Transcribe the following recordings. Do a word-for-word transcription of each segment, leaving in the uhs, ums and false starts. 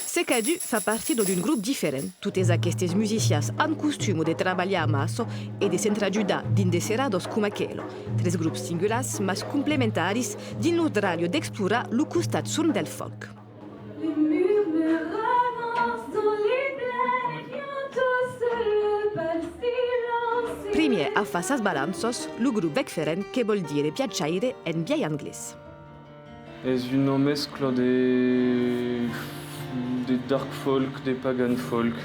Secadun fa partida d'un grop diferent. Totes aquestes musicians an costuma de trabalhar amassa e de s'entrajudar dins de seradas coma aquela. Tres grops singulars, mas complementaris, dins lor dralha d'explorar lo costat sorn del folk. Primièr a far sas balanças, lo grop Vecferen, que vòl dire viatjaire en vièlh anglés. Es una mescla de, de dark folk, de pagan folk,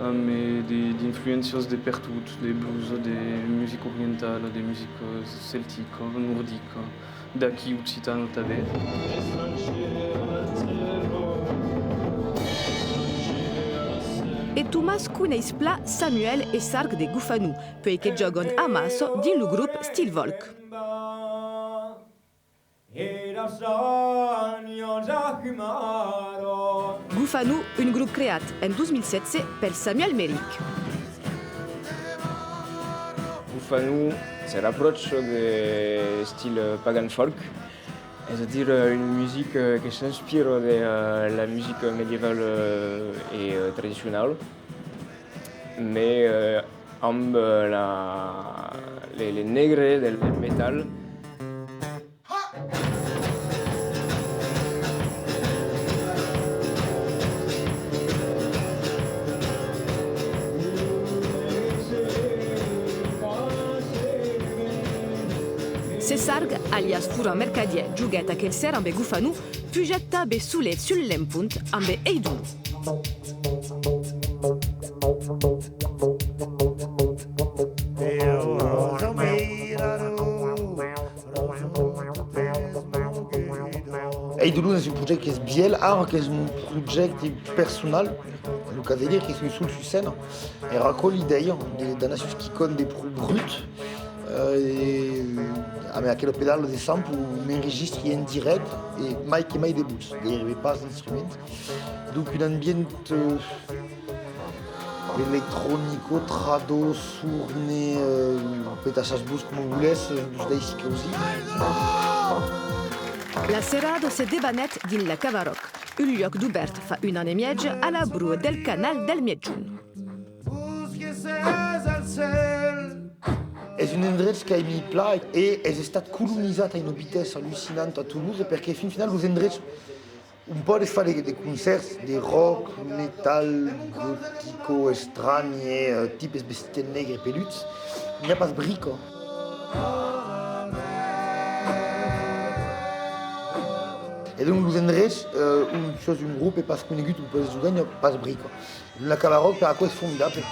amb de, d'influéncias de pertot, de blues, de musica orientala, de musica celtica, nordica, d'aquí occitana tanben. E Tomàs coneis plan Samuel e Sarg de Gofanu, puèi que jògan amassa dins lo grop Steel Volk. Gofanu, un grop creat en dos mil setze per Samuel Meric. Gofanu se rapròcha de l'estil pagan folk, es a dire una musica que s'inspira de, eh, la musica medievala, eh, e, eh, tradicionala, mai, eh, amb, eh, la, le, le negre del, del metal. Se Sarg, alias Florent Mercadier, joguèt aquel ser ambe Gofanu, pugèt tanben solet sul lempont ambe Eidolon. Eidolon es un projècte qu'es vièlh, ara qu'es mon projècte personal, lo cas de dire que soi sol sus scèna. Èra aquò l'idèia de, d'anar sus quicòm de pro brut, eh, e amb aquela pedala de sample ont m'enregistri en dirècte e mai que mai de votz, gaireben pas d'instruments. Donc un ambient, eh, electronico, trado, sorne, eh, petassatz-vos coma volètz, eh, vos daissi causir. La serada se debanèt dins la Cava Rock, un luòc dubèrt fa un an e mièg a la broa del Canal del Miègjorn. Es un endrech qu'aimi plan e es estat colonizat a una vitessa allucinanta a Toulouse, perque fin final los endrechs ont pòdes far de, de concèrts de rock, metal, gotico, estranye, eh, tipes vestits en negre peluts, n'i a pas brica. E donc los endrechs, eh, ont sus un grop es pas conegut, ont pòdes jogar, n'i a pas brica. La Cava Rock, per aquò, es formidable.